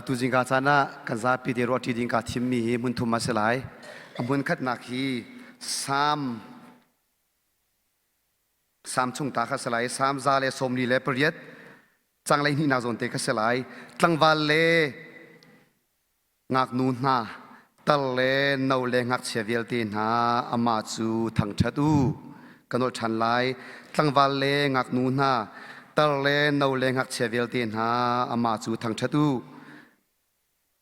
Tuzing ka caan ah kan zapi te ruahṭi ding kaa thimmi hi hmun thum a si lai. A hmun khatnak hi Salm Salm chung ta kha si lai. Salm 148 cang lei hnihnak zawn te kha si lai. Tlangval le Ngaknu hna, tar le no le ngakchia vialte hna, amah cu thangṭhat u. Ka nolh ṭhan lai. Tlangval le ngaknu hna, tar le no le ngakchia vialte hna, amah cu thangṭhat u.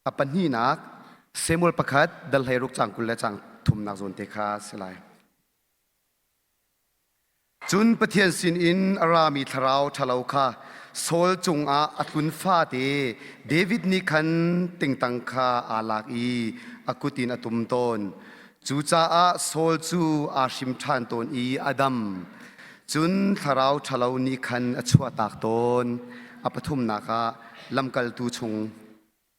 A pahnihnak, Samuel pakhat dal 16 cang 20 le cang thumnak zawn te kha si lai. Cun Pathian sinin a rami thlarau ṭhalo kha Saul cungah a tlun fate David nih khan tingtang kha aa lak i a kut in a tum tawn. Cucaah Saul cu aa hrim ṭhan tawn i a dam. Cun thlarau ṭhalo nih khan a chuahtak tawn. A pathumnak ah lamkaltu chung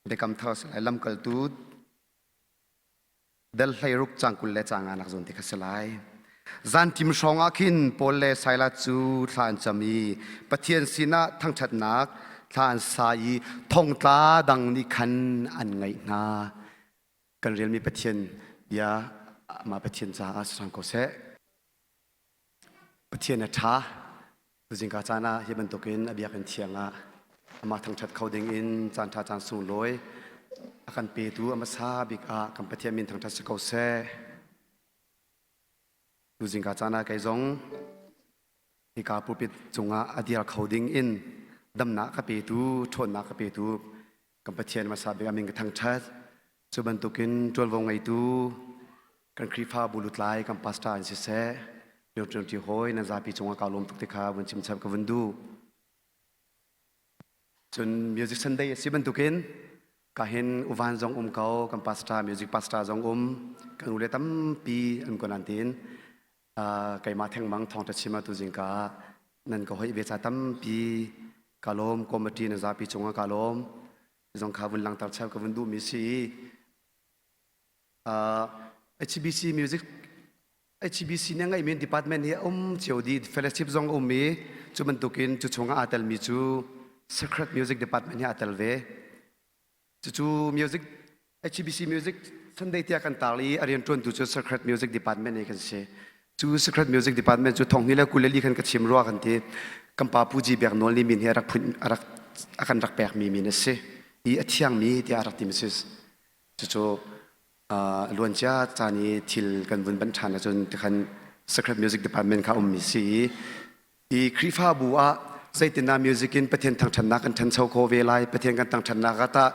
biakam thar lamkaltu Dal 16 cang 20 le cang nganak zawn te kha si lai. Zanṭim hrawng ah khin Paul le Silas cu thla an cam i Pathian sinah thangṭhatnak thla an sa i thongtla dang nih khan an ngaih hna. Kan relmi Pathian bia amah Pathian caah si hram ko seh. Pathian a ṭha. Tuzingka caan ah hi bantukin a biakinn thiang ah amah thangṭhat kho dingin caanṭha caan sunglawi a kan petu a hmasa bik ah kan Pathian min thangṭhat si ko seh. Tuzingka caan ah kei zong hika pulpit cungah a dir kho ding in damnak ka petu, ṭhawnnak ka petu kan Pathian hmasa bik a min ka thangṭhat. Cu bantukin ṭuanvo ngeitu kan Khrihfabu lutlai kan pastor in siseh, rianṭuanṭi hawi nan zapi cungah kaa lawm tuk ti kha vun chim chap ka vun duh. Cun Music Sunday a si bantukin ka hin uvan zong um ko, kan pastor, music pastor zong um, kan ule tampi an ko nan tin. Keimah thengmang thawngṭha chim ah tuzingka ah nan ka hoih ve ca tampi ka lawm, committee na zapi cungah ka lawm. Zong kha vun langter cheu ka vun duhmi si i HBC Music HBC nih a ngeihmi department hi a um cio dih fellowship zong a um i cu bantukin cu chungah aa telmi cu Sacred Music Department hi aa tel ve. Cucu music HBC Music Sunday tiah kan tar i a rianṭuantu cu Sacred Music Department hi kan si. Cu Secret Music Department cu thong hnih le 24 khan ka chim rua kan ti. Kan pa Pu Ji Biak Nawl nih min hi a rak phun a rak a kan rak pekmi min a si. I a thiangmi tiah a rak timi si. Cucu luancia caan i thil kan vun banh ṭhan ahcun tikhan Secret Music Department kha ummi si i i Khrihfabu ah zeitindah music in Pathian thangṭhatnak kan ṭhancho khawh ve lai Pathian kan thangṭhatnak ah tah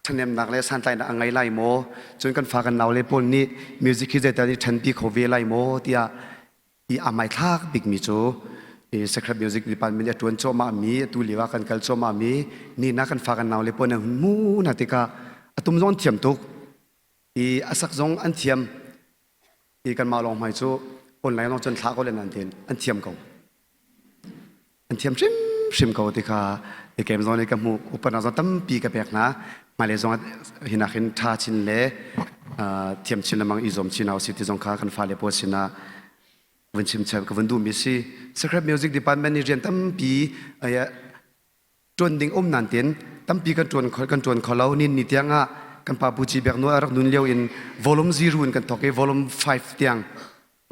ṭhahnemnak le santlainak a ngei lai maw cun kan fa kan naule pawl nih music hi zeital i ṭhanpi kho ve lai maw tiah i aa hmaithlak bikmi cu i Sacred Music Department a ṭuan cuahmah mi atu lio ah kan kal cuahmah mi ni na kan fa kan naule pawl nan hun hmu hna tikah a tum zong an thiam tuk i a sak zong an thiam i kanmah lawng hmai cu online lawng cun thlah ko len an tin an thiam ko an thiam hrimhrim ko ti kha i kem zong nih ka hmuh upatnak zong tampi ka pek hna hmailei zong hinak hin ṭha chin le thiam chin lengmang i zuam chin hau si ti zong kha kan fale pawl sinah vun chim chap ka vun duhmi si Sacred Music Department nih rian tampi ṭuan ding um nan tin tampi kan ṭuan kan ṭuan kho lo nin ni tiang ah kan pa Pu Ci Biak Nu a rak nun lio in volume 0 in kan thawk i volume 5 tiang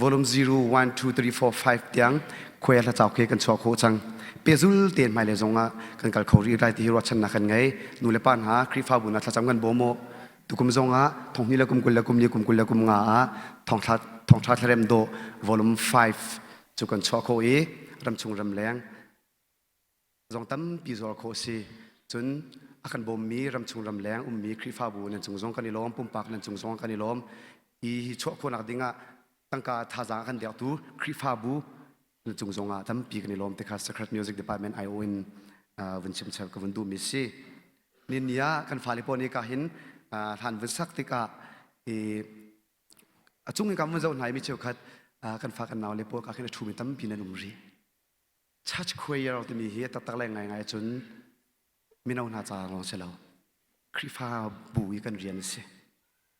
volume 0 1 2 3 4 5 tiang khuai hla cauk khi kan chuah khawh cang pezul tein hmailei zong ah kan kal kho rih lai ti hi ruahchannak kan ngei nu le pa hna Khrihfabu hna thlacam kan bawm u tukum zong ah thonghni le kum 20 le kum li kum 20 le kum nga ah thongthla thongtha thlarem dawh volume 5 cu kan chuah khawh i ramchung ramleng zong tampi zuar khawh a si. Cun a kan bawmmi ramchung ramleng ummi Khrihfabu nan cung zong kan i lawm, pumpak nan cung zong kan i lawm. Hi hi chuah khawhnak ding ah tangka thazaang a kan dertu Khrihfabu nan cung zong ah tampi kan i lawm ti kha Sacred Music Department IO in vun chim chel ka vun duhmi si. Ni ni ah kan fale pawl nih ka hin hlan vun sak tikah i a cung in kan vun zoh hna i mi cheukhat kan fa kan nau le pawl ka khin a ṭhumi tampi nan um rih. Church choir timi hi taktak le ngaingai cun mino hna ca lawng si lo. Khrihfa bu i kan rian a si.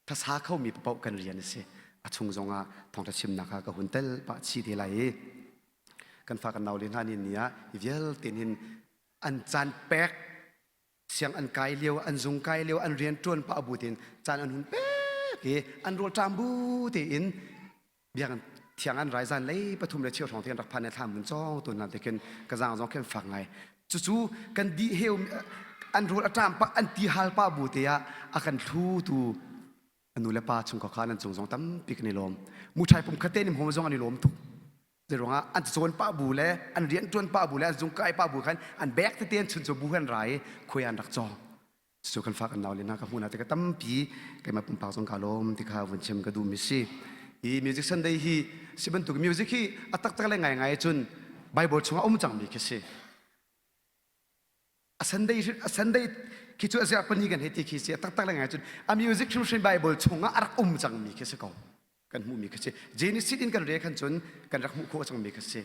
Thasa khomi paoh kan rian a si. A chung zongah thawngṭha chimnak ah ka hun tel pah chih te lai i kan fa kan nau le hna nih ni ah hi vialte hin an caan pek. Siang an kai lio, an zung kai lio, an rian ṭuan pah bu tein caan an hun pek i an rawl ṭam bu tein biakinn thiang an rai zan lei pathum le cheu hrawng te an rak phan i thlam mun cawng tu hna te khin ka zaang zong khin fak ngai. Cucu kan di heu an rawl a ṭam pah an ti hal pah bu te ah a kan thlu tu a nu le pa chungkhar kha nan cung zong tampi kan i lawm. Muṭhai pum khat te nim hom zong an i lawm tuk. Zeiruangah an cawn pah bu le an rian ṭuan pah bu le an zungkai pah bu khan an bek tete an chun bu han ra i khuai an rak cawng. Cu kan fa kan nau le hna ka hmuh hna tikah tampi keimah pumpak zong kaa lawm ti kha vun chim ka duhmi si. Hi Music Sunday hi si bantuk music hi a taktak le ngaingai cun Bible chungah um cangmi khi si. A Sunday a Sunday khi cu a ziah pani kan hei ti khi si a taktak le ngai cun a music hrimhrim Bible chungah a rak um cangmi khi si ko. Kan hmuhmi khi si. Genesis in kan re khan cun kan rak hmuh khawh cangmi khi si.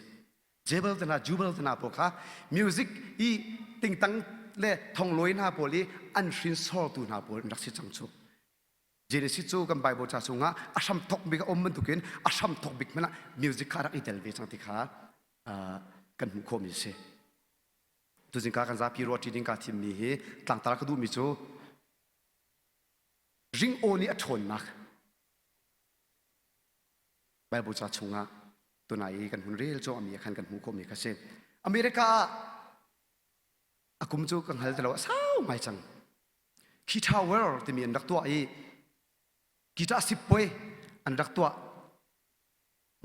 Jebel te hna Jubal te hna pawl kha music i tingtang le thonglawi hna pawl i an hrinsortu hna pawl an rak si cang cu. Genesis cu kan Bible ca chungah a hram thok bik a um bantukin a hram thok bik hmanh ah music kha a rak i tel ve cang ti kha kan hmuh khawhmi a si. Tuzing ka kan zapi ruah ṭi ding kaa thimmi hi tlangtar ka duhmi cu ring aw nih a ṭhawnnak Bible ca chungah tunai i kan hun rel cuahmi ah khan kan hmuh khawhmi kha si. America ah a kum cu ka hngal ti lo a sau ngai cang. Guitar World timi an rak tuah i guitar sippuai an rak tuah.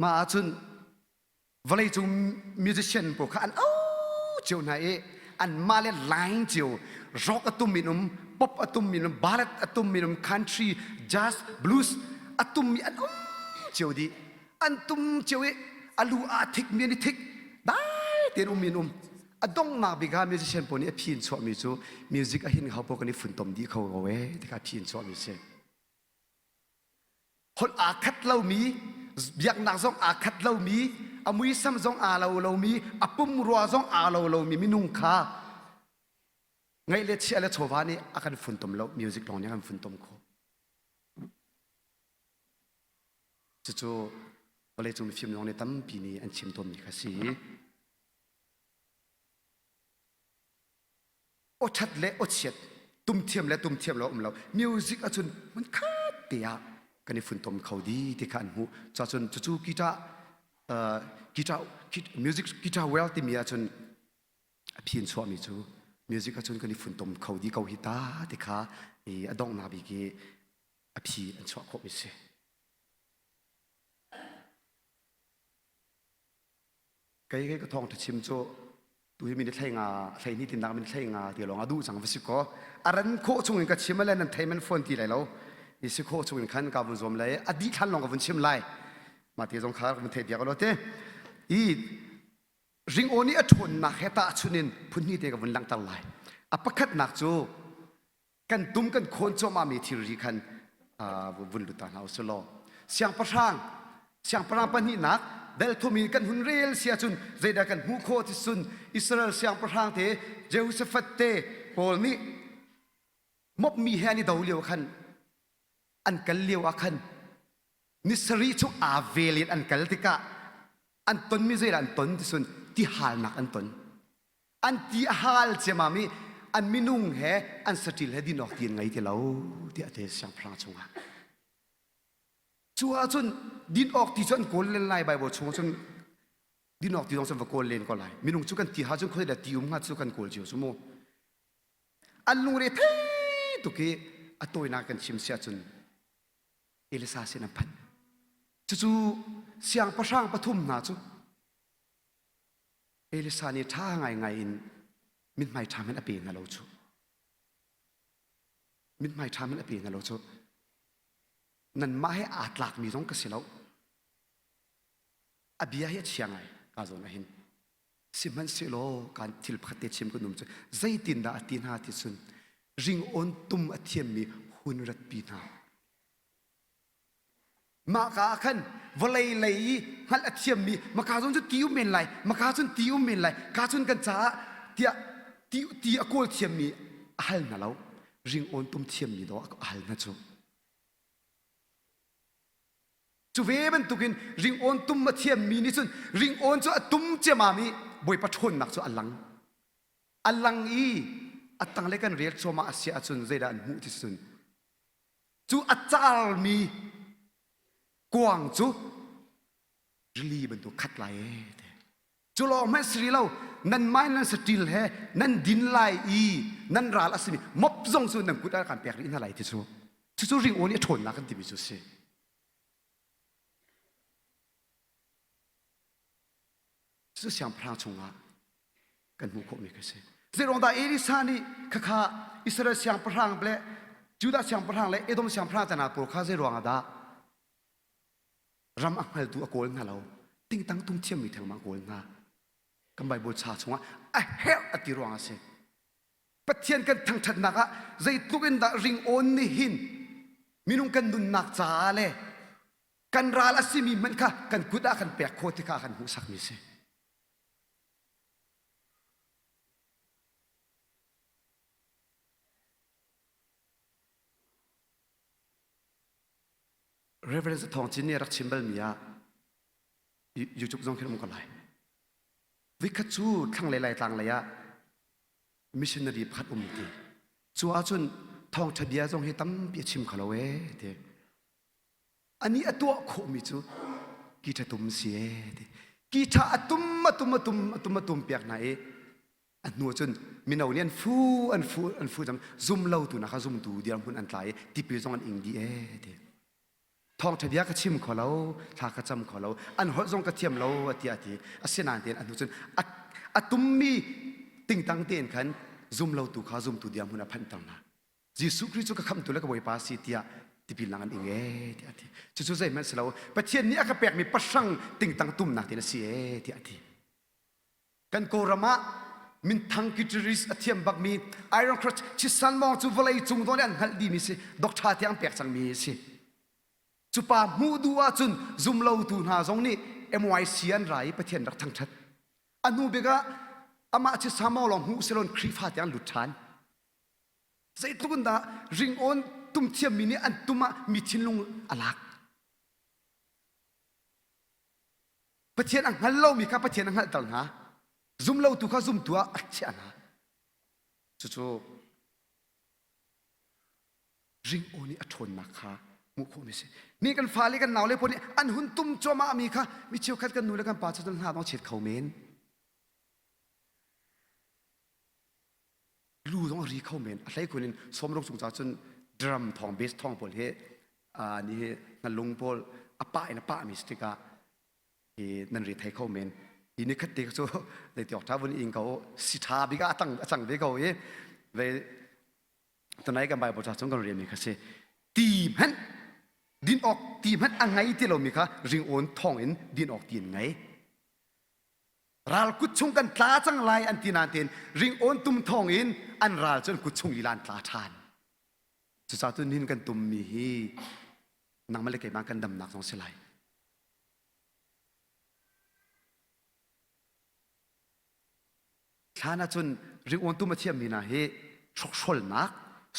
Mah ahcun vawleicung musician pawl kha an au cio hna i anmah le line cio rock a tum in um pop a tum in um ballad a tum in um country jazz blues a tum mi an um cio dih an tum cio i a lu aa thik mi an i thik dai tein um in um a donghnak bik ah musician pawl nih a phi in chuahmi cu music a hin hau pawl kan i funtom dih kho ko ee ti kha a phi in chuahmi si Holh aa khat lomi, biaknak zong aa khat lomi, a muisam zong aa lo lomi, a pumrua zong aa lo lomi minung kha ngaih le chia le chawva nih a kan funtom lo, music lawng nih a kan funtom khawh. Cucu vawleicung mifim lawng nih tampi nih an chim tawnmi kha si. Aw ṭhat le aw chiat, tum thiam le tum thiam lo um lo. Music ahcun hmunkhat te ah kan i funtom kho di ti kha an hmuh. Cuacun cucu guitar, uh, guitar, music guitar well timi ahcun a phi in chuahmi cu music ahcun kan i funtom kho di ko hi ta ti kha i a donghnak bik i a phi an chuah khawhmi si. Kei kei ka thawngṭha chim cu tu hi minute thlei nga thlei ni tinnak minute thlei nga ti lawng a duh cang va si kaw a ran khawh chung in ka chim ale nan thei man phone ti lai lo i si khawh chung in khan ka vun zuam lai a dih thlan lawng ka vun chim lai mah ti zong kha ka vun theih piak lo te i ringaw nih a ṭhawnnak he tahchun in phun hnih te ka vun langhter lai a pakhatnak cu kan tum kan khawn cuahmahmi thilri khan vun lut ta hna usih law siangpahrang siangpahrang pahnihnak delthum in kan hun rel si ahcun zeidah kan hmuh khawh ti cun Israel siangpahrang te Jehoshaphat te pawl nih mopmi he an i do lio khan an kal lio ah khan ni sarih chung aa vel in an kal tikah an tonmi zeidah an ton ti cun tihalnak an ton An ti a hal ciammam i an minung he an saṭil he din awk ti an ngei ti lo tiah a ti siangpahrang chungah. Cu ahcun din awk ti cu an kawl len lai Bible chung cun din awk ti zong cun va kawl len ko lai. Minung cu kan ti ha cun khoi dah ti um hnga cu kan kawl cio cu mu. An lungre thei tuk i a tawinak kan chim si ahcun Elisa sin an phanh. Cucu siangpahrang pathum hna cu Elisa nih ṭha ngaingai in mithmai ṭha hmanh a pe hna lo cu. Mithmai ṭha hmanh a pe hna lo cu. Nanmah he aa tlakmi zong ka si lo. A bia hi a chia ngai ka zawn ah hin. Sihmanhsehlaw kan thil pakhat te chim kan um cu zeitindah a ti hna ti cun ringawn tum a thiammi hun ratpi hna. Mahka ah khan vawlei lei i hngalh a thiammi maka zong cu ti um men lai, maka cun ti um men lai, ka cun kan caah tiah ti, ti a kawl thiammi a hal hna lo. Ringawn tum thiammi dawh a hal hna cu. Cu ve bantukin ringawn tum a thiammi nih cun ringawn cu a tum ciamam i Bawipa ṭhawnnak cu a lang. A lang i A tanglei kan rel cuahmah a si ahcun zeidah an hmuh ti cun cu a carmi kuang cu rili bantuk khat lai ee ti. Cu lawng hmanh si rih lo nan mah nan saṭil he nan din lai i nan ral a simi mop zong cu nan kut ah kan pek rih hna lai ti cu cucu ringawn i a ṭhawnnak kan timi cu a si. Cu siangpahrang chungah kan hmuh khawhmi kha si. Zeiruang dah Elisa nih khakha Israel siangpahrang le Judah siangpahrang le Edom siangpahrang tana pawl kha zeiruang ah dah ram a hngaltu a kawl hna lo tingtang tum thiammi thengmang kawl hna kan Bible cha chungah a herh a ti ruang a si. Pathian kan thangṭhatnak ah zeitluk in dah ringawn nih hin minung kan nunnak caah le kan ral a simi hmanh kha kan kut ah kan pek khawh ti kha kan hmuhsakmi si. Reverend Thawng Cin nih a rak chim balmi ah YouTube zong khin um ko lai. Vikhat cu thlanglei Laitlang lei ah missionary pakhat um ti. Cu ahcun thawngṭha bia zong hi tampi a chim kho lo ee ti. Anih a tuah khawhmi cu ki ṭha tum si ee ti. Ki ṭha a tum a tum a tum a tum a tum piak hna i a hnu cun mino nih an fu an fu an fu cang zum lo tu na kha zumtu dirhmun an tla i tipil zong an ing dih ee ti. Thawngṭha bia ka chim kho lo, thla ka cam kho lo, an holh zong ka thiam lo a ti a ti. Asinain tein a hnu cun a, a tummi tingtang tein khan zum lo tu kha zumtu dirhmun a phanhter hna. Jesuh Khrih cu ka khamhtu le ka Bawipa si tiah tipil nang an ing ee tiah a ti. Cucu zeihmanh si lo Pathian nih a ka pekmi pahrang tingtang tumnak tin a si ee tiah a ti. Kan Kawlram ah minthang guitarist a thiam bakmi Iron Cross Chisan Mong cu vawlei cung zawn an hngalh dihmi si doctor tiang pek cangmi a si. Cu pa hmuh duh ahcun zumlotu hna zong nih MYC an ra i Pathian rak thangṭhat. A hnu bik ah amah Chisan Mong lawng hmuh siloin Khrihfa tiang lut ṭhan. Zeitluk in dah ringawn tum thiammi nih an tum ah mi thinlung a lak. Pathian a hngal lomi kha Pathian a hngalhter hna. Zumlotu kha zumtu ah a chiah hna. Cucu ringawn i a ṭhawnnak kha hmuh khawhmi a si. Ni kan fale kan naule pawl nih an hun tum cuahmah mi kha mi cheukhat kan nu le kan pa cu hna dong chet kho men. Lu zong a ri kho men a hleikhun in sawmruk cung ca cun drum thawng bass thawng pawl hi ni hi na lung pawl a pah in a pah mi si tikah hi nan ri thei kho men hi ni khat te cu zei tiok tha vun ing ko si tha bik ah a tang a cang ve ko i ve tunai kan bible cha chung kan rian mi kha si ti hmanh din awk ti hmanh a ngai ti lomi kha ringawn thawng in din awk ti in ngai Ral kut chung kan tla cang lai an ti nain ringawn tum thawng in an ral cu an kut chung lila an tla ṭhan. Cucaah cun nihin kan tummi hi nangmah le keimah kan damnak zong si lai. Thlan ahcun ringawn tum a thiammi hna hi hrokhrolnak,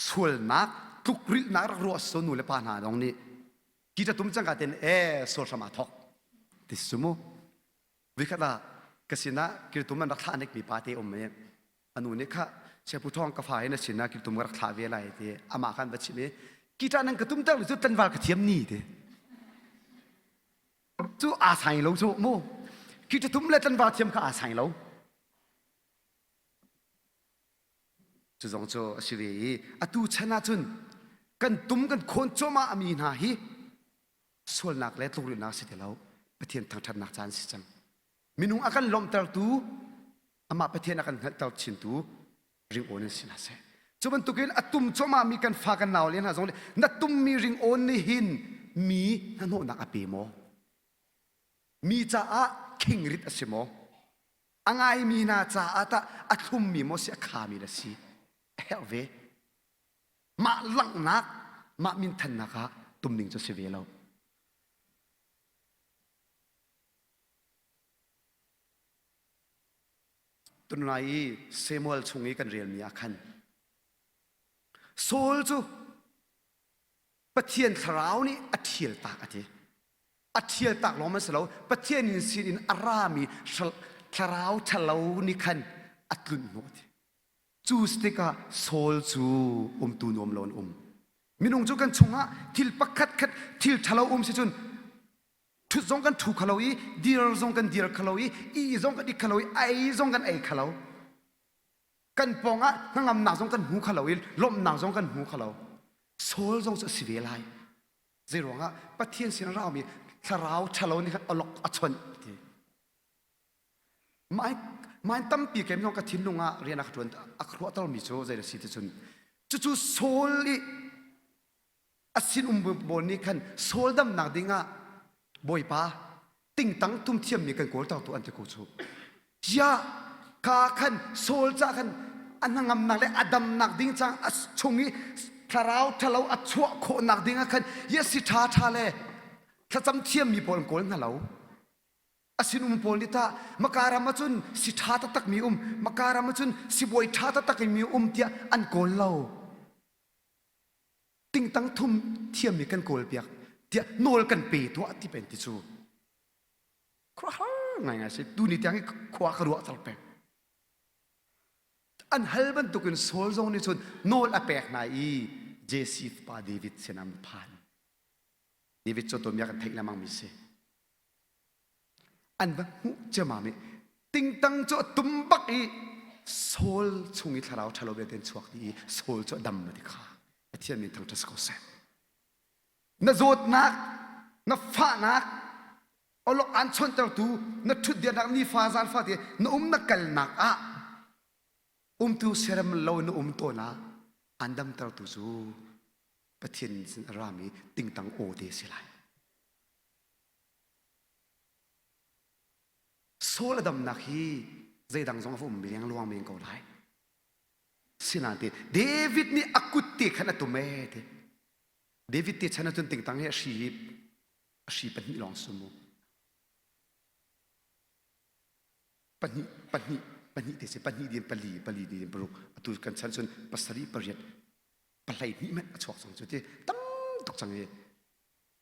sualnak, tlukrilhnak rak ruah so nu le pa hna zong nih ki tum cangka ten e sual hram aa thok ti su mu. Vikhat ah ka sinah kirtum an rak thlah nekmi pa te um i a nu nih kha Chiapu Thawng ka fa hi na sinah kirtum ka rak thlah ve lai ti amah khan va chim i guitar nan ka tum ter cu tlanval ka thiam ni ti cu aa sai lo cu mu guitar tum le tlanval thiam kha aa sai lo cu zong cu a si ve i atu chan ah cun kan tum kan khawn cuahmah mi hna hi sualnak le tlukrilhnak si ti lo Pathian thangṭhatnak caan si cang minung a kan lawmhtertu amah Pathian a kan hngalhter chintu ringawn in si hna seh cu bantukin a tum cuahmah mi kan fa kan nau le hna zong nih na tummi ringawn nih hin mi hnahnawhnak a pe maw mi caah khingrit a si maw a ngaimi hna caah tah a thlummi maw si a khami na si a herh ve mah langhnak mah minthannak ah tum ding cu si ve lo tunlai i Samuel chung i kan relmi ah khan Saul cu Pathian thlarau nih a ṭhial tak a ti a ṭhial tak lawng man si lo Pathian in sin in a rami thlarau ṭhalo nih khan a tlunh hnawh ti. Cu tikah Saul cu umtu nuam lo an um. Minung cu kan chungah thil pakhat khat thil ṭhalo um si cun ṭhut zong kan ṭhu khalo i dir zong kan dir khalo i ih zong kan ik khalo i ei zong kan ei khalo. Kan pawngah hnangamnak zong kan hmu khalo i lawmhnak zong kan hmu khalo. Saul zong cu a si ve lai. Zeiruangah Pathian sin raumi thlarau ṭhalo nih khan alok a chawnh ti. Mai tampi kem zong ka thinlung ah rian a ka ṭuan a ka ruahtermi cu zei a si ti cun cucu Saul i a sinum bawl nih khan Saul damnak dingah Bawipa tingtang tum thiammi kan kawl tu an ti ko cu. Tiah ka khan Saul ca khan a hnangamnak le a damnak ding cang a chung i thlarau ṭhalo a chuah khawhnak ding ah khan yesi ṭha ṭha le thlacam thiammi pawl an kawl hna lo. A sinum pawl nih tah maka ram ahcun si ṭha taktakmi um, maka ram ahcun sibawi ṭha taktakmi um tiah an kawl lo. Tingtang thum thiammi kan kawl piak tiah nawl kan pe tuah ti pen ti cu. Khuahar ngaingai si. Tuni tiang hi khua ka ruah tar peng. An hal bantukin Saul zong nih cun nawl a pek hna i Jesse pa David sin an phan. David cu tuanbia kan theih lengmang mi si. An va hmuh ciammam i tingtang cu a tum bak i Saul chung i thlarau ṭhalo vialte an chuak dih i Saul cu a dam a ti kha. Pathian min thangṭhat si ko seh. Na zawtnak, na fahnak, awlok aan chawnhtertu na ṭhutdirnak nifa zanfa te na um na kalnak ah umtu serem lo na um tawn ah aan damtertu cu Pathian sin a rami tingtang aw te si lai. Saul a damnak hi zeidang zong a va um lengluang men ko lai. Sinain David nih a kut te khan a tum ee ti. David te chan ahcun tingtang hi a hri hi a hri pahnih lawng si mu. Pahnih pahnih pahnih te si pahnih din pali pali din paruk atu kan chan cun pasarih pariat pahlei hnih hmanh a chuak cang cu ti tam tuk cang i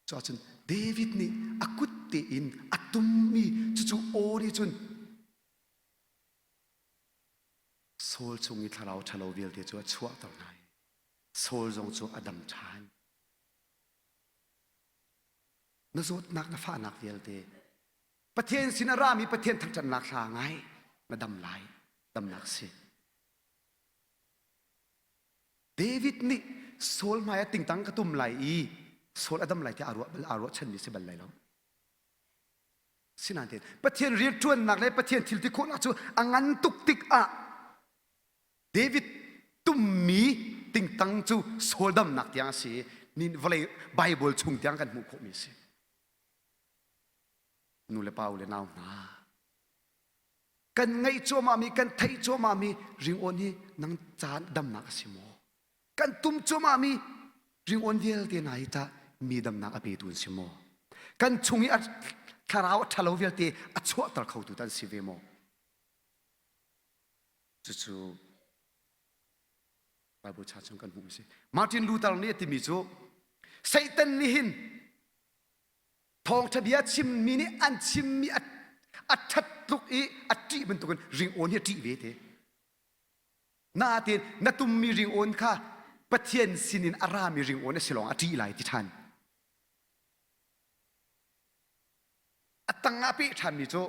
Cu ahcun David nih a kut tein a tummi cucu aw nih cun Saul chung i thlarau ṭhalo vialte cu a chuahter hna i Saul zong cu a dam ṭhan. Na zawtnak na fahnak vialte Pathian sin a rami Pathian thangṭhatnak hla ngai na dam lai damnak si. David nih Saul hmai ah tingtang ka tum lai i Saul a dam lai tiah aa ruah bal aa ruahchanmi si bal lai lo. Sinain Pathian rianṭuannak le Pathian thil ti khawhnak cu a ngan tuk tikah David tummi tingtang cu Saul damnak tiang a si i ni vawlei Bible chung tiang kan hmuh khawhmi a si. Nu le pa u le nau hna kan ngaih cuahmahmi kan theih cuahmahmi ringawn hi nang caan damnak a si maw kan tum cuahmahmi ringawn vialte hna hi tah mi damnak a petu an si maw kan chung i a thlarau a ṭhalo vialte a chuahter khotu an si ve maw cucu Bible cha chung kan hmuh si Martin Luther nih a timi cu Satan nih hin Thawngṭha bia chimmi nih an chimmi a ṭhat tluk i a ṭih bantukin ringawn hi a ṭih ve te. Nain na tummi ringawn kha Pathian sinin a rami ringawn a si lawng a ṭih lai ti ṭhan. A tang ah peh ṭhanmi cu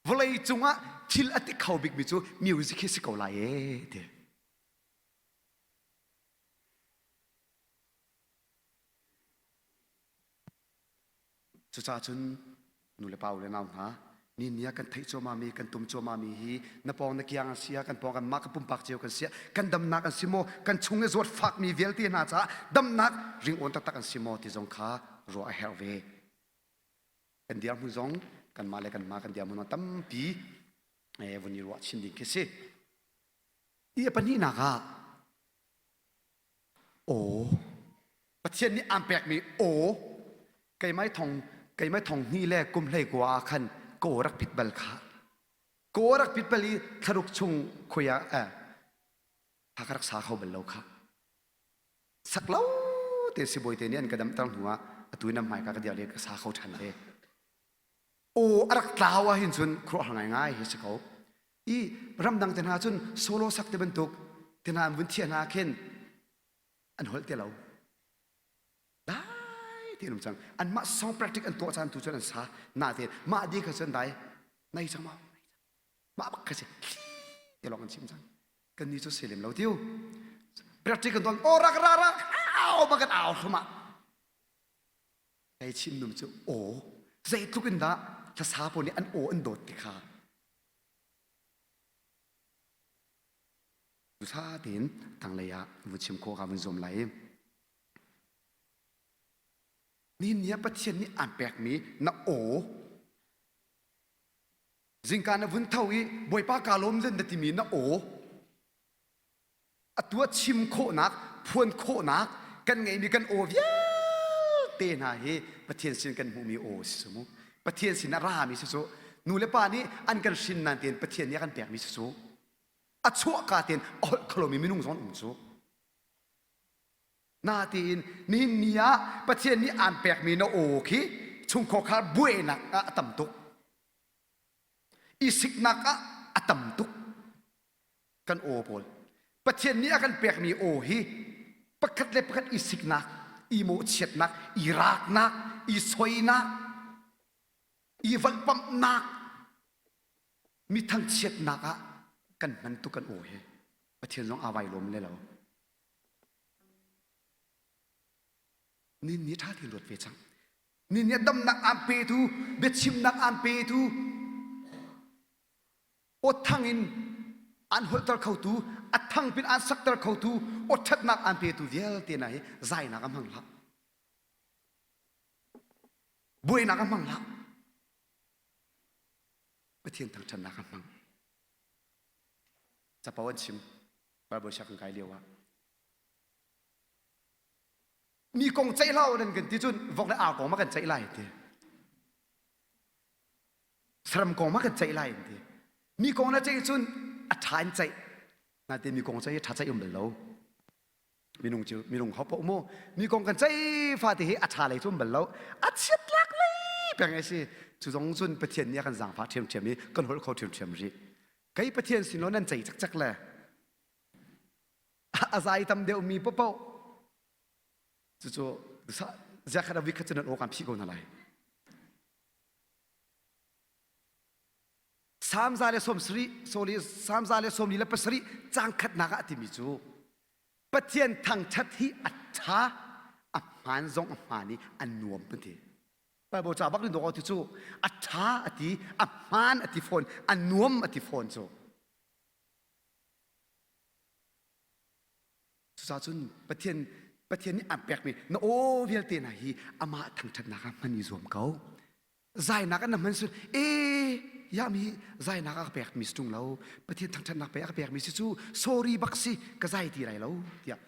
vawlei cungah thil a ti kho bikmi cu music hi si ko lai ee ti. Cucaah cun nu le pa u le nau hna, ni ni ah kan theih cuahmahmi, kan tum cuahmahmi hi na pawng na kiang an si ah, kan pawng kanmah kan pumpak cio kan si ah, kan damnak an si maw, kan chung i zawt fakmi vialte hna caah damnak ringawn taktak an si maw ti zong kha ruah a herh ve. Kan dirhmun zong kanmah le kanmah kan dirhmun ah tampi eh, vun i ruah chin ding khi si. I a pahnihnak ah Aw Pathian nih aan pekmi aw keimah thong keimah thong hnih le kum hlei kua ah khan ka aw rak pit bal kha ka aw rak pit bal i thlaruk chung khui ah eh kha ka rak sa kho bal lo kha sak lo te sibawi te nih an ka damter hnu ah atu in hmai ka ka dir le ka sa kho ṭhan ve aw a rak tlau ah hin cun khuaruahhar ngaingai hi si ko. I ramdang te hna cun solo sak te bantuk te hna an vun thiah hna khin an holh te lo. Dai te um cang. Anmah song practice an tuah caan tu cun an sa. Na te mah di kha cun dai nei cang maw? Mah bak kha si te lawng an chim cang. Kan ni cu si lem lo tiu. Practice kan tuan o rak ra rak au ba kan au hlumah. Kai chim num cu aw zeitluk in dah hlasa pawl nih an aw an dawt ti kha Dusa tein tanglei ah vun chim khawh ka vun zuam lai. Nihin ni ah Pathian nih aan pekmi na aw zingka na vun tho i Bawipa kaa lawm zen na timi na aw atu ah chim khawhnak phuan khawhnak kan ngeihmi kan aw vialte hna hi Pathian sin kan hmuhmi aw si cu mu Pathian sin a rami si cu nu le pa nih an kan hrin nan tein Pathian nih a kan pekmi si cu a chuahka tein a holh kholomi minung zong um cu natein nihin ni ah Pathian nih aan pekmi na aw khi chungkhar buainak ah a tam tuk i siknak ah a tam tuk kan aw pawl Pathian nih a kan pekmi aw hi pakhat le pakhat i siknak i mawhchiatnak i raaknak i soinak i volhpamhnak mi thangchiatnak ah kan hman tuk kan aw hi Pathian zong aa vai lawm le lo ni ni ṭha tein ruat ve cang ni ni damnak aan petu biachimnak aan petu aw thang in an holhter khotu a thang pin an sakter khotu aw ṭhatnak aan petu vialte hna hi zainak a hmang hlah buainak a hmang hlah Pathian thangṭhatnak a hmang capo an chim Bible siak kan kai lio ah mi kong ceih hlah nan kan ti cun vok le ar kong ma kan ceih lai ti Saram kong ma kan ceih lai an ti. Mi kong na ceih cun a ṭha in ceih. Nain mi kong ceih hi ṭha ceih um bal lo. Minung cu minung ho paoh mu mi kong kan ceih fate hi a ṭha lei cu um bal lo. A chiatlak lei peng a si. Cu zong cun Pathian nih a kan zaangfah ṭhiamṭhiam i kan holh kho ṭhiamṭhiam rih. Kei Pathian sin law nan ceih cakcak le a zai tam deuh mi paohpaoh cucu ziakhat a vikhat cu nan aw kan phih ko hna lai. Salm za le sawm sarih, sorry, Salm za le sawm li le pasarih cang khatnak ah a timi cu Pathian thangṭhat hi a ṭha, a hmaan zong a hmaan i a nuam an ti. Bible ca bak rin ti cu a ṭha a ti, a hmaan a ti fawn, a nuam a ti fawn cu. Cucaah cun Pathian Pathian nih aan pekmi na aw vialte hna hi amah thangṭhatnak ah hman i zuam ko. Zainak an na hman sun e ya mi zainak a ka pekmi si ṭung lo Pathian thangṭhatnak pe a ka pekmi si cu sorry bak si ka zai ti lai lo tiah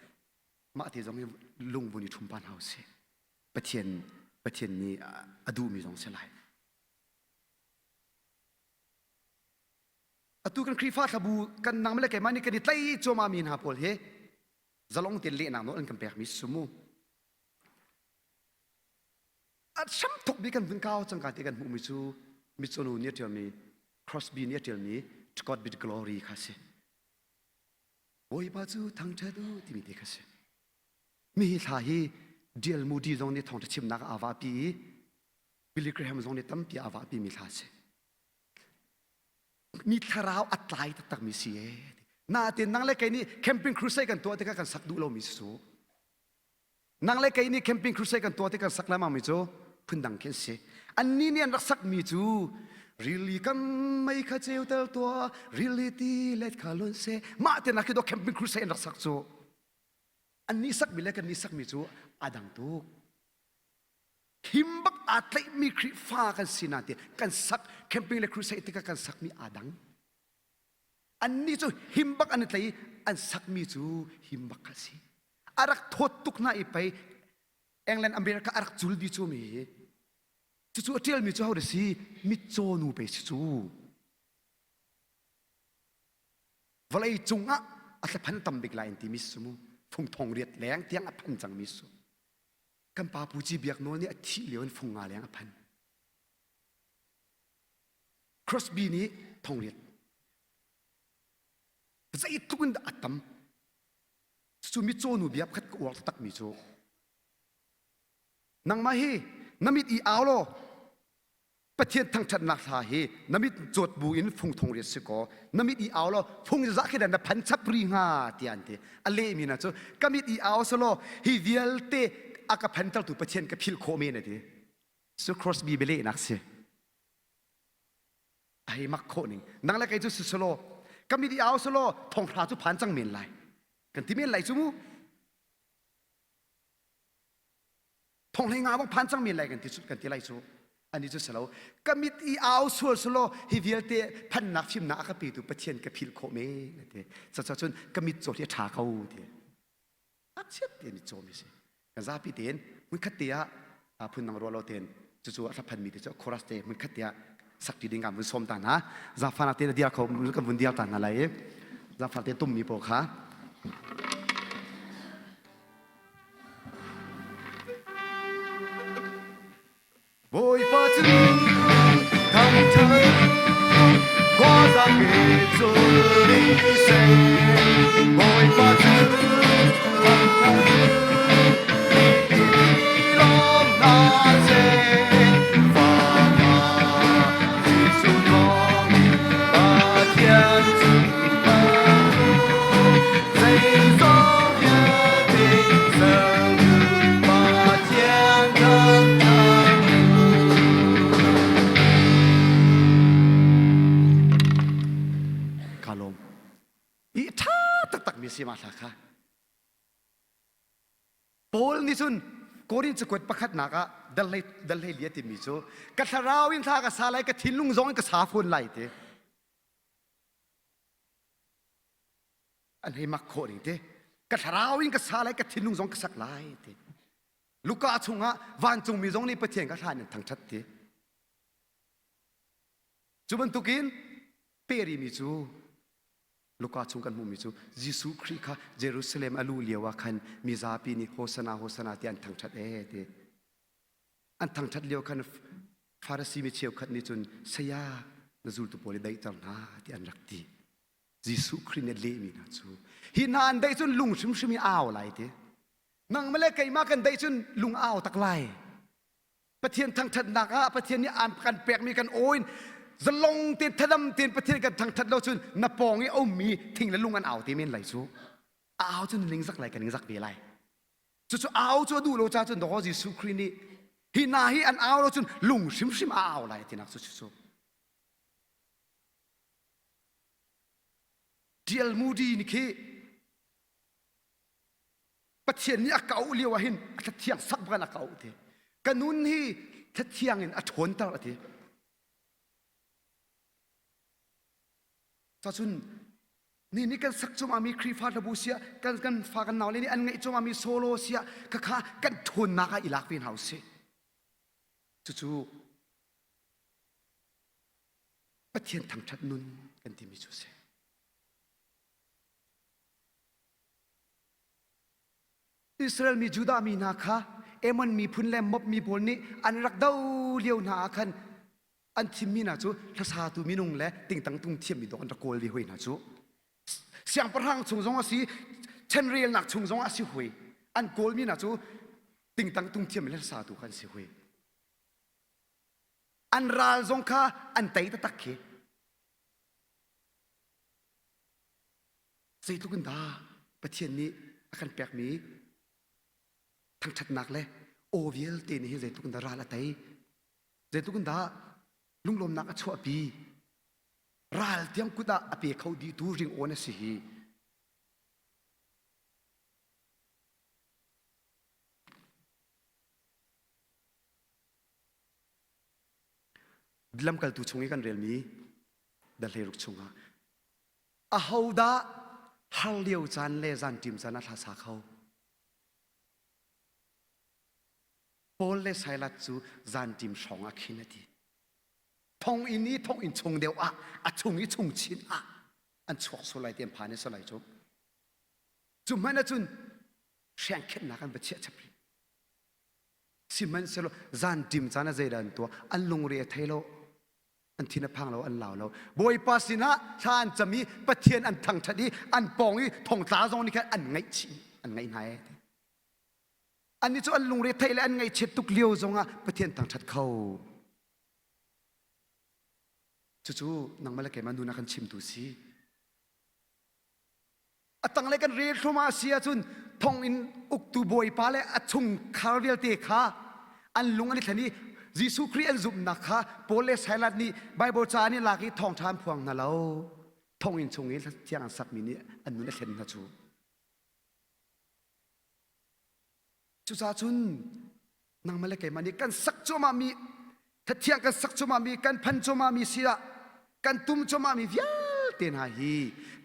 mah te zong hi lung vun i ṭhum pa hna usih. Pathian Pathian nih a duhmi zong si lai. Atu kan Khrihfa thlabu kan nang le keimah nih kan i tlai cuahmah mi hna pawl hi zalong tein lehnak nawl an kan pekmi si mu. A hramthok bik kan vun kau cangka te kan hmuhmi cu Mitsonu nih a ṭialmi Crosby nih a ṭialmi To God be the glory kha si. Bawipa cu thangṭhat u timi te kha si. Mi hi thla hi D.L. Moody zong nih thawngṭha chimnak ah aa vahpi i Billy Graham zong nih tampi aa vahpi mi thla si. Mi thlarau a tlai taktakmi si ee. Nain nang le kei nih camping crusade kan tuah tikah kan sak duh lomi si cu. Nang le kei nih camping crusade kan tuah tik kan sak lengmang mi cu phundang khi an si. Annih nih an rak sakmi cu rili kam mei kha ceu tel tuah, rili ti let kha lun seh. Mah te nak khi camping crusade an rak sak cu. Annih sakmi le kannih sakmi cu aa dang tuk. Him bak aa tlaihmi Khrihfa kan si na ti kan sak camping le crusade tikah kan sakmi aa dang. Annih cu him bak an i tlai i an sakmi cu him bak a si. A rak thawt tuk hna i pei England America a rak cul bi cu mi hi. Cucu a ṭialmi cu ho si? Mitcaw nu pe si cu. Vawlei cungah a thlaphan tam bik lai an timi si mu. Fung thong riat leng tiang a phan cangmi su. Kan pa Pu Ci Biak Nawl nih a thih lio in fung nga leng a phan. Crosby nih thongriat. Zeitluk in dah a tam. Cucu mitcaw nu bia pakhat ka uar takmi cu nangmah hi na mit i au law Pathian thangṭhatnak hla hi na mit cawt bu in fung thong riat si kaw na mit i au law fung zah khi na phan chap ri hnga tiah an ti. A lehmi na cu ka mit i au selaw hi vialte a ka phantertu Pathian ka philh khawh men a ti. Cu Crosby bialehnak si. A hei mak khawh ning. Nang le kei cu si selaw ka mit i au selaw thonghra cu phan cang men lai. Kan ti men lai cu mu. Thonghlei nga bang phan cang men lai kan ti kan ti lai cu. Ani cu selo ka mit i au sual selaw hi vialte phannak fimnak a ka petu Pathian ka philh khawh men a ti. Cucaah cun ka mit caw hi a ṭha ko ti. A chiat te mit cawmi si. Kan zapi tein hmunkhat te ah phundang ruah lo tein cucu a hlaphanmi te cu chorus te hmunkhat te ah sakti ding kan vun sawm ta hna. Zaangfahnak tein a diar kho kan vun diar ta hna lai i zaangfah te tummi pawl kha Bawipa cu thangṭhat khuazakip cul ding seh. Bawipa cu thangṭhat lawm hna seh. Fapa Jesuh thawng Pathian cu zeizong vialte sertu Pathian thangṭhat Ka lawm. I ṭha taktak mi si ma hla kha. Paul nih cun Korin cakuat pakhatnak ah dal hlei lia timi cu ka thlarau in thla ka sa lai ka thinlung zong in ka sa fawn lai ti. An hei mak khawh ning te. Ka thlarau in ka sa lai ka thinlung zong ka sak lai ti. Luka chungah vancungmi zong nih Pathian ka hlan in thangṭhat ti. Cu bantukin perimi cu Luka chung kan hmuhmi cu Jesuh Khrih kha Jerusalem a luh lio ah khan mizapi nih Hosana Hosana ti an thangṭhat ee ti. An thangṭhat lio khan Farasi mi cheukhat nih cun saya na zultu pawl i daihter hna ti an rak ti. Jesuh Khrih nih a lehmi hna cu hi hna an daih cun lung hrimhrim i au lai ti. Nangmah le keimah kan daih cun lung au tak lai. Pathian thangṭhatnak ah Pathian nih aan kan pekmi kan aw in zalong tein thadam tein Pathian kan thangṭhat lo cun na pawng i a ummi thing le lung an au te men lai cu. A au cun na ningzak lai ka ningzak ve lai. Cucu au cu a duh lo ca cun dawkaw Jesuh Khrih nih hi hna hi an au lo cun lung hrimhrim a au lai tinak cu cu. Tial Moody nih khi Pathian nih a ka auh lio ah hin a thlathiang sak bak in a ka auh ti. Ka nun hi thlathiang in a ṭhawnter a ti. Cacun ni nih kan sak cuahmahmi Khrihfa hlabu siah kan kan fa kan naule nih an ngaih cuahmahmi solo siah khakha kan ṭhawnnak ah i lak ve hna usih. Cucu Pathian thangṭhat nun kan timi cu a si. Israel mi Judah mi hna kha Ammon miphun le Moab mi pawl nih an rak do lio hna ah khan an thimmi hna cu hlasatu minung le tingtang tung thiammi dawh an rak kawl ve hoi hna cu. Siangpahrang chung zong a si, chanrelnak chung zong a si hoi. An kawlmi hna cu tingtang tung thiammi le hlasatu kha an si hoi. An ral zong kha an tei taktak khi. Zeitluk in dah Pathian nih a kan pekmi thangṭhatnak le aw vialte nih hin zeitluk in dah ral a tei, zeitluk in dah lunglawmnak a chuahpi, ral tiang kut ah a pe kho dihtu ringawn a si hi. Lamkaltu chung i kan relmi dal hleiruk chungah Ahodah har lio caan le zanṭim caan ah hla sa kho? Paul le Silas cu zanṭim hrawng ah khin a ti. Thonginn i thonginn chung deuh ah a chung i chung chin ah an chuak sual lai ti an phan i salai cu. Cu hmanh ahcun hrengkhenhnak an va chiah chap rih. Sihmanhsehlaw zanṭim caan ah zeidah an tuah? An lungre a thei lo. An thin a phang lo, an lau lo. Bawipa sinah thla an cam i Pathian an thangṭhat i an pawng i thongtla zong nih khan an ngaihchih, an ngaih hna ee. Annih cu an lungre theih le an ngaihchiat tuk lio zongah Pathian thangṭhat kho. Cucu nangmah le keimah nun a kan chimtu si. A tanglei kan rel thluahmah a si ahcun thonginn uktu bawipa le a chungkhar vialte kha an lung an i thlen i Jesuh Khrih an zumhnak kha Paul le Silas nih Baibal ca an i lak i thawngṭha an phuang hna lo. Thonginn chung i thiang an sakmi nih an nun a thlen hna cu. Cucaah cun nangmah le keimah nih kan sak cuahmahmi thathiang kan sak cuahmahmi kan phan cuahmahmi si ah kan tum cuahmahmi vialte hna hi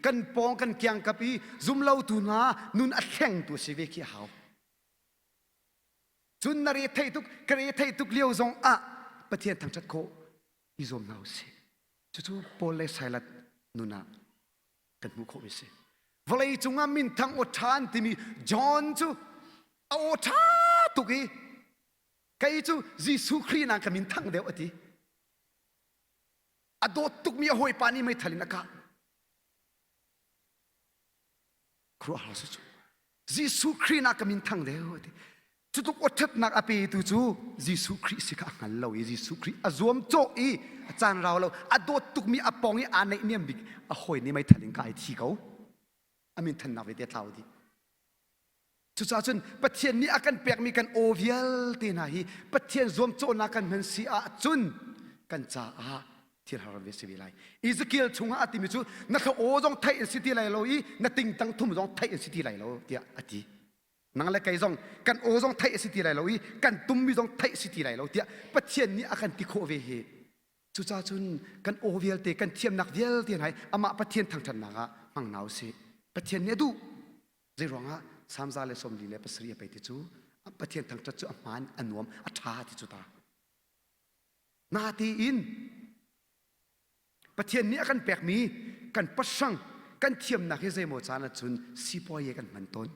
kan pawng kan kiangkap i zumlotu hna nun a thlengtu si ve khi a hau. Cun na re thei tuk ka re thei tuk lio zong ah Pathian thangṭhat khawh i zuam hna usih. Cucu Paul le Silas nun ah kan hmuh khawhmi si. Vawlei cungah minthang aw ṭha an timi John cu a aw ṭha tuk i kei cu Jesuh Khrih na ka minthang deuh a ti. A dawt tukmi a hawipa nih meithal in a kah. Khuaruahhar si cu. Jesuh Khrih na ka minthang deuh a ti. Cutluk awṭhatnak a petu cu Jesuh Khrih si kha a hngal lo i Jesuh Khrih a zuamcawh i a caan rau lo a dawt tukmi a pawng i aa naihniam bik a hawi nih meithal in ka ai thi ko. A minthannak vialte a tlau dih. Cucaah cun Pathian nih a kan pekmi kan aw vialte hna hi Pathian zuamcawhnak kan hman si ahcun kan caah thil har ve si ve lai. Ezekiel chungah a timi cu na thla aw zong theih in si ti lai lo i na tingtang thum zong theih in si ti lai lo tiah a ti. Nang le kei zong kan aw zong theih a si ti lai lo i kan tummi zong theih a si ti lai lo tiah Pathian nih a kan ti khawh ve hi. Cucaah cun kan aw vialte kan thiamnak vialte hna hi amah Pathian thangṭhatnak ah hmang hna usih. Pathian nih a duh. Zei ruangah Salm 147 a pei ti cu Pathian thangṭhat cu a hmaan, a nuam, a ṭha ti cu ta. Natein Pathian nih a kan pekmi kan pasang kan thiamnak hi zeimaw caan ahcun sipuayi kan hman tawn.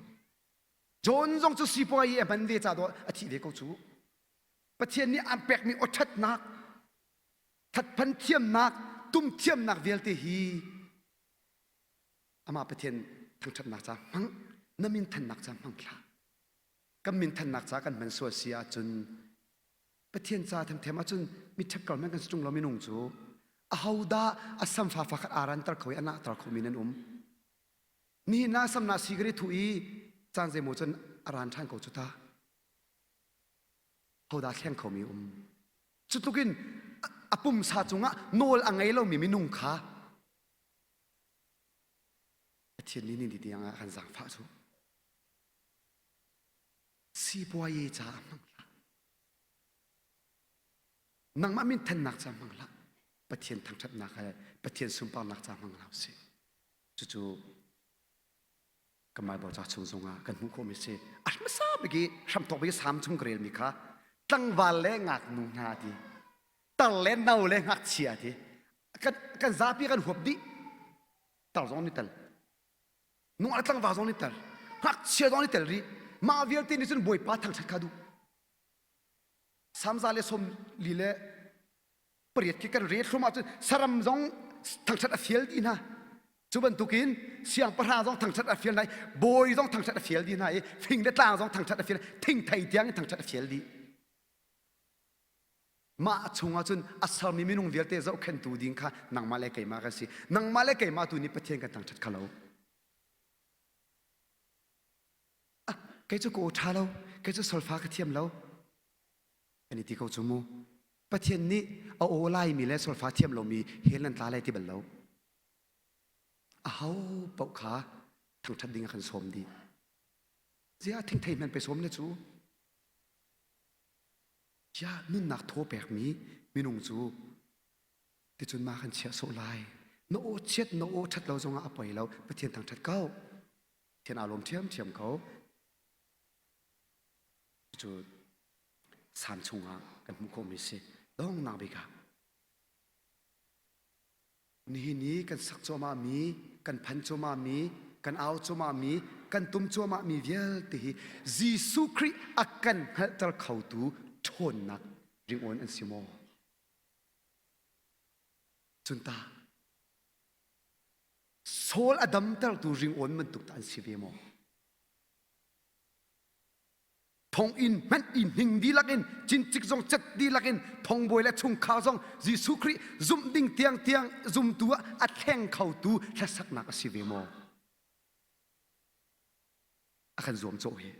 John zong cu sipuayi a hman ve ca dawh a thih ve ko cu. Pathian nih an pekmi awṭhatnak, thatphan thiamnak, tum thiamnak vialte hi amah Pathian thangṭhatnak ca hmang, na min thannak ca hmang hlah. Kan min thannak ca kan hman sual si ahcun Pathian ca themthem ahcun mi ṭhep men kan si ṭung lo minung cu ahodah a samfa fakhat aa ranter kho i a nahter khomi nan um nihin ah samna si ka thu i caan zeimaw cun a ran ṭhan ko cu ta hodah thleng khomi um cu tlukin a pumsa cungah nawl a ngei lomi minung kha Pathian nih ni tiang ah kan zaangfah cu sipuayi caah hmang hlah. Nangmah minthannak ca hmang hlah. Pathian thangṭhatnak he Pathian sunparnak ca hmang hlah usih. Cucu kan Bible ca chung zongah kan hmuh khawhmi si. A hmasa bik i hramthawk bik i Salm chung ka relmi kha tlangval le ngaknu hna ti tar le no le ngakchia ti kan kan zapi kan huap dih tar zong ni tel nungak tlangval zong nih tel ngakchia zong nih tel rih mah vialte nih cun bawipa thangṭhat kha duh samza le som li le pariat khi kan re thlum ahcun saram zong thangṭhat a fial dih hna cu bantukin siangpahrang zong thangṭhat a fial hna i bawi zong thangṭhat a fial dih hna i fing le tlang zong thangṭhat a fial thingthei tiang in thangṭhat a fial dih Mah chungah cun a sermi minung vialte zohkhenhtu ding kha nangmah le keimah kan si. Nangmah le keimah tu nih Pathian kan thangṭhat kha lo. Ah, kei cu ka aw ṭha lo, kei cu solfa ka thiam lo. Kan i ti ko cu mu. Pathian nih a aw laimi le solfa thiam lomi hell nan tla lai ti bal lo. Aho paoh kha thangṭhat ding a kan sawm dih. Ziah thingthei hmanh pe sawm le cu. Tiah nunnak thaw pekmi minung cu ticun ma kan chiah sawh lai. Na aw chiat na aw ṭhat lo zongah a poi lo. Pathian thangṭhat ko. Pathian aa lawm ṭhiamṭhiam ko. Cu Salm chungah kan hmuh khawhmi si. Donghnak bik ah Nihin i kan sak cuahmahmi, kan phan cuahmahmi, kan au cuahmahmi, kan tum cuahmahmi vialte hi Jesuh Khrih a kan hngalhter khotu ṭhawnnak ringawn an si maw? Cun ta Saul a damtertu ringawn bantuk ta an si ve maw? Thonginn hmanh i hning dihlak in cincik zong cet dihlak in thongbawi le chungkhar zong Jesuh Khrih zumh ding tiangtiang zumtu ah a thleng khotu hlasaknak a si ve maw? A kan zuamcawh hi.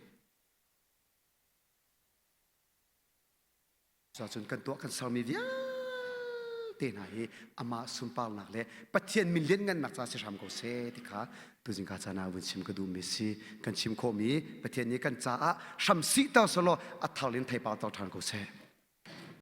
Cuacun kan tuah kan sermi vialte hna hi amah sunparnak le Pathian min lianngannak ca si hram ko seh ti kha tuzing ka caan ah vun chim ka duhmi si. Kan chim khawhmi Pathian nih kan caah hram sihter selaw a thar in theipar ter ṭhan ko seh.